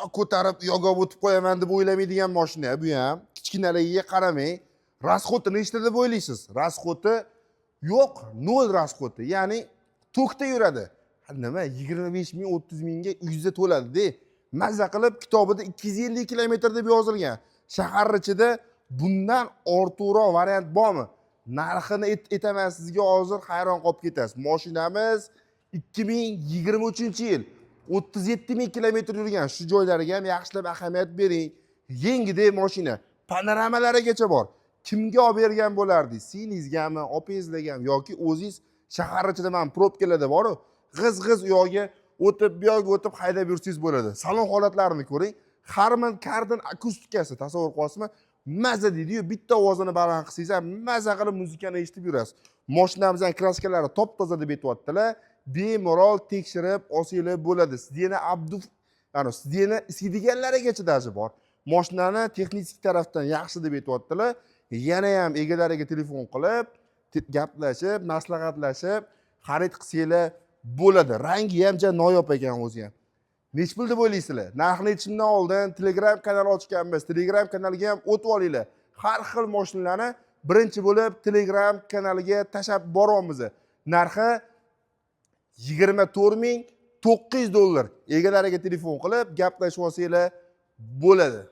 Bundoq ko'tarib, u yoqqa olib o'tib qo'yaman deb o'ylamaydigan mashina bu ham. Kichkinaligiga qaramang. Расход i nechta deb o'ylaysiz? Расход i yo'q, nol расход i. Ya'ni tokda yuradi. Ha, nima, 25 ming, 30 mingga uyingizda to'ladida. Maza qilib kitobida 250 kilometr deb yozilgan. Shahar ichida bundan ortiqroq variant bormi? Narxini aytaman sizga hozir, hayron qolib ketasiz. Mashinamiz 2023-yil, 37 ming kilometr yurgan. Shu joylariga ham yaxshilab ahamiyat bering. Yengidek mashina, panoramalarigacha bor. Kimga olib bergan bo'lardingiz? Singlingizgami, opangizlargami yoki o'zingiz shahar ichida mana пробка larda boru, g'iz g'iz u yoqga o'tib, bu yoqga o'tib haydab yursangiz bo'ladi. Salon holatlarini ko'ring. Harman Kardon akustikasi, tasavvur qilyapsizmi? Maza deydiyu, bitta ovozini baland qilsangiz ham, maza qilib muzikani eshitib yurasiz. Mashinamizni краска lari top toza deb aytyaptilar. Bemalol tekshirib olsanglar bo'ladi. Сиденье обдув, ana сиденье isiydiganlarigacha даже bor. Mashinani texnik tarafdan yaxshi deb aytyaptilar. Yana ham egalariga telefon qilib, gaplashib, maslahatlashib xarid qilsanglar bo'ladi. Rangi ham ja noyob ekan o'zi ham. Nechi pul deb o'ylaysizlar? Narxini aytishimdan oldin Telegram kanal ochganmiz. Telegram kanaliga ham o'tib olinglar. Har xil mashinalarni birinchi bo'lib Telegram kanaliga tashlab boryapmiz. Narxi 24 900 dollar. Egalariga telefon qilib gaplashib olsanglar bo'ladi.